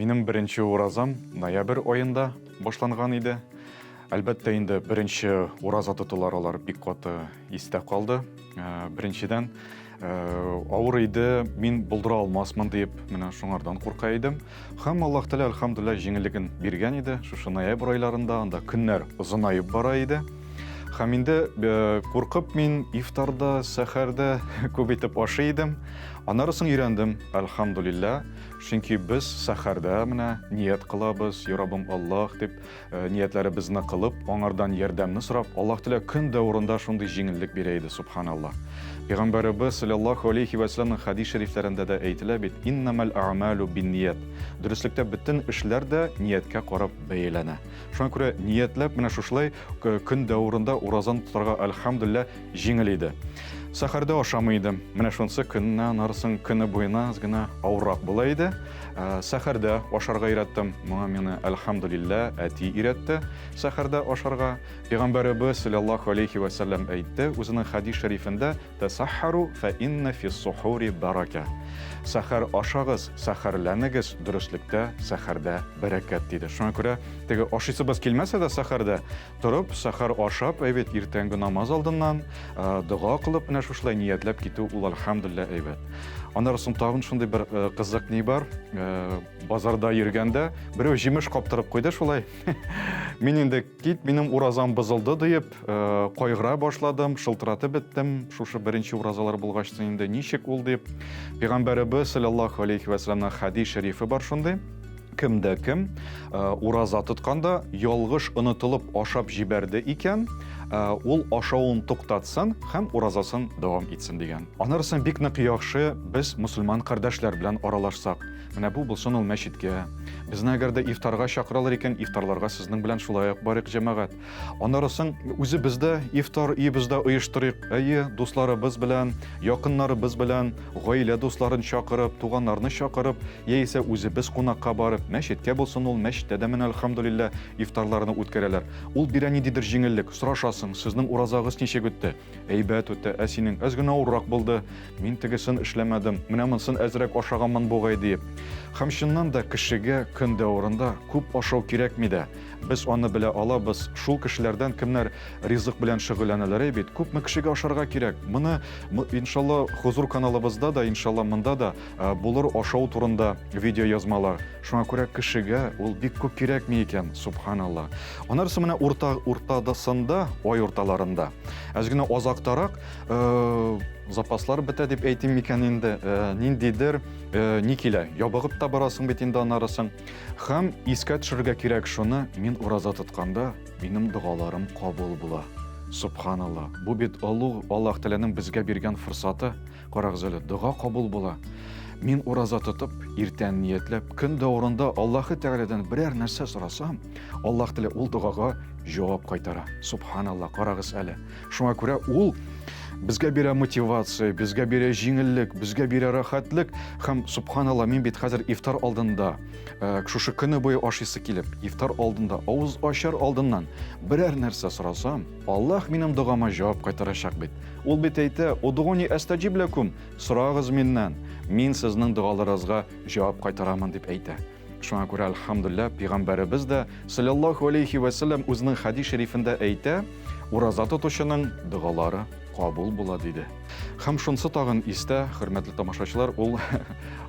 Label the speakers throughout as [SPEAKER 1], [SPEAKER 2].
[SPEAKER 1] Минем беренче уразам ноябрь аенда башланган иде. Әлбәттә инде беренче ураза тотулар алар бик каты истә калды. Беренчедән, авыр иде, мин булдыра алмасмын дип, менә шуңардан курка идем. Һәм Аллаһ Тәгалә, әлхәмдүлилләһ, җиңеллеген биргән иде. Шушы ноябрь айларында анда көннәр озынаеп бара иде. Һәм инде куркып мин ифтарда, сәхәрдә күп итеп ашый идем. Аннары соң өйрәндем, әлхәмдүлилләһ. Чөнки без сәхәрдә менә ният кылабыз, Я Раббым Аллаһ дип, ниятләребезне кылып, аңардан ярдәмне сорап, Аллаһ Тәгалә көн дәверендә шундый җиңеллек бирә иде, субханаллаһ. Пәйгамбәребез саллаллаһу алейхи вә сәлламның хәдис шәрифләрендә дә әйтелә бит, иннамал а'малу бинният. Дөреслектә бөтен эшләр дә нияткә карап бәяләнә. Шуңа күрә ниятләп менә шушылай көн дәверендә уразаны тотарга, әлхәмдүлилләһ, җиңел иде. Сәхәрдә ашамый идем. Менә шунысы көненә, аннары соң көне буена аз гына авыррак була иде. Сәхәрдә ашарга өйрәттем. Моңа мине, әлхәмдүлилләһ, әти өйрәтте сәхәрдә ашарга. Пәйгамбәребез саллаллаһу алейхи вә сәлләм әйтте үзенең хәдис шәрифендә, Тәсаххару фә инна фис-сухури барака. Сәхәр ашагыз, сәхәрләнегез, дөреслектә сәхәрдә бәрәкәт, диде. Шуңа күрә теге ашыйсыбыз килмәсә дә сәхәрдә торып, сәхәр ашап, әйбәт, иртәнге намаз алдыннан дога кылып, менә шушылай ниятләп китү ул әлхәмдүлилләһ әйбәт. Аннары соң тагын шундый бер кызык ни бар, базарда йөргәндә берәү җимеш каптырып куйды шулай. Мин инде кит, минем уразам бозылды диеп, кайгыра башладым, шылтыратып беттем. Шушы беренче уразалар булгач инде ничек ул дип. Пәйгамбәребез саллаллаһу алейхи ва сәлламның хәдис шәрифе бар шундый. Кем дә кем ураза тотканда ялгыш онытылып ашап җибәрде икән, ул ашавын туктатсын һәм уразасын дәвам итсен дигән. Анарысын бик нык яхшы без мусульман кардәшләр белән аралашсак. Менә бу булсын ул мәчеткә. Безне әгәр дә ифтарга чакыралар икән, ифтарларга сезнең белән шулай ук барыйк, җәмәгать. Анарысын үзебез дә ифтар өебездә оештырыйк. Әйе, дусларыбыз белән, якыннарыбыз белән, гаилә дусларын чакырып, туганнарны чакырып, яисә үзебез кунакка барып, мәчеткә булсын ул, мәчеттә дә менә әлхәмдүлилләһ ифтарларны үткәрәләр. Ул бирә ниндидер җиңеллек. Сорашасың, сезнең уразагыз ничек үтте? Әйбәт үтте, ә синең әз генә авыррак булды. Мин тегесен эшләмәдем, менә монысын әзрәк ашаганмын бугай диеп. Һәм чыннан да кешегә көн дәверендә күп ашау кирәкми дә. Без аны белә алабыз, шул кешеләрдән кемнәр ризык белән шөгыльләнәләр, әй бит, күпме кешегә ашарга кирәк. Моны, иншалла, Хозур каналыбызда да, иншалла, монда да булыр ашау турында видеоязмалар. Шуңа күрә кешегә ул бик күп кирәкми икән, субханалла. Анарысы менә урта, уртадасында, ай урталарында, әз генә азактарак, запаслар бетә дип әйтим микән инде, ниндидер ни килә, ябыгып та барасың бит инде анарысын. Һәм искә төшерергә кирәк шуны, мин ураза тотканда, минем догаларым кабул була. Субханалла, бу бит олуг Аллаһ Тәгаләнең безгә биргән форсаты. Карагыз әле, дога кабул була. Мин ураза тотып, иртән ниятләп, көн дәверендә Аллаһы Тәгаләдән берәр нәрсә сорасам, Аллаһ Тәгалә ул догага җавап кайтара. Субханалла, карагыз әле. Шуңа күрә ул безгә бирә мотивация, безгә бирә җиңеллек, безгә бирә рәхәтлек. Һәм субханалла, мин бит хәзер ифтар алдында, шушы көне буе ашыйсы килеп, ифтар алдында, авыз ачар алдыннан берәр нәрсә сорасам, Аллаһ минем догама җавап кайтарачак бит. Ул бит әйтә, Удгуни әстәҗиб ләкум, сорагыз миннән, мин сезнең догаларыгызга җавап кайтарамын дип әйтә. Шуңа күрә, әлхәмдүлилләһ, пәйгамбәребез дә, салләллаһу алейхи вә сәлләм, үзенең хәдис шәрифендә әйтә, ураза тотучының догалары кабул була, диде. Һәм шунсы тагын истә, хөрмәтле тамашачылар, ул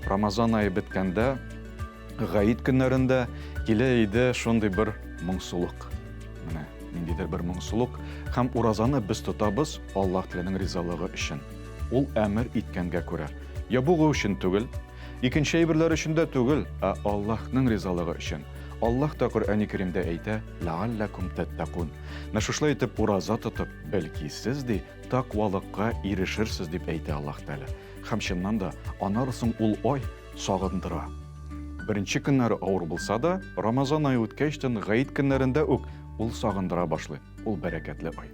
[SPEAKER 1] Рамазан ае беткәндә, Гаит көннәрендә килә иде шундый бер моңсулык. Менә ниндидер бер моңсулык. Һәм уразаны без тотабыз Аллаһ Тәгаләнең ризалыгы өчен. Ул әмер иткәнгә күрә. Ябыгу өчен түгел, икенче әйберләр өчен дә түгел, ә Аллаһның ризалыгы өчен. Аллаһ та Коръәни Кәримдә әйтә, Ләалләкум тәттәкун. Менә шушылай итеп ураза тотып, бәлки сез ди, тәкъвалыкка ирешерсез дип әйтә Аллаһ Тәгалә. Һәм чыннан да, аннары соң ул ай сагындыра. Беренче көннәре авыр булса да, Рамазан ае үткәчтен, гаит көннәрендә үк ул сагындыра башлый. Ул бәрәкәтле ай.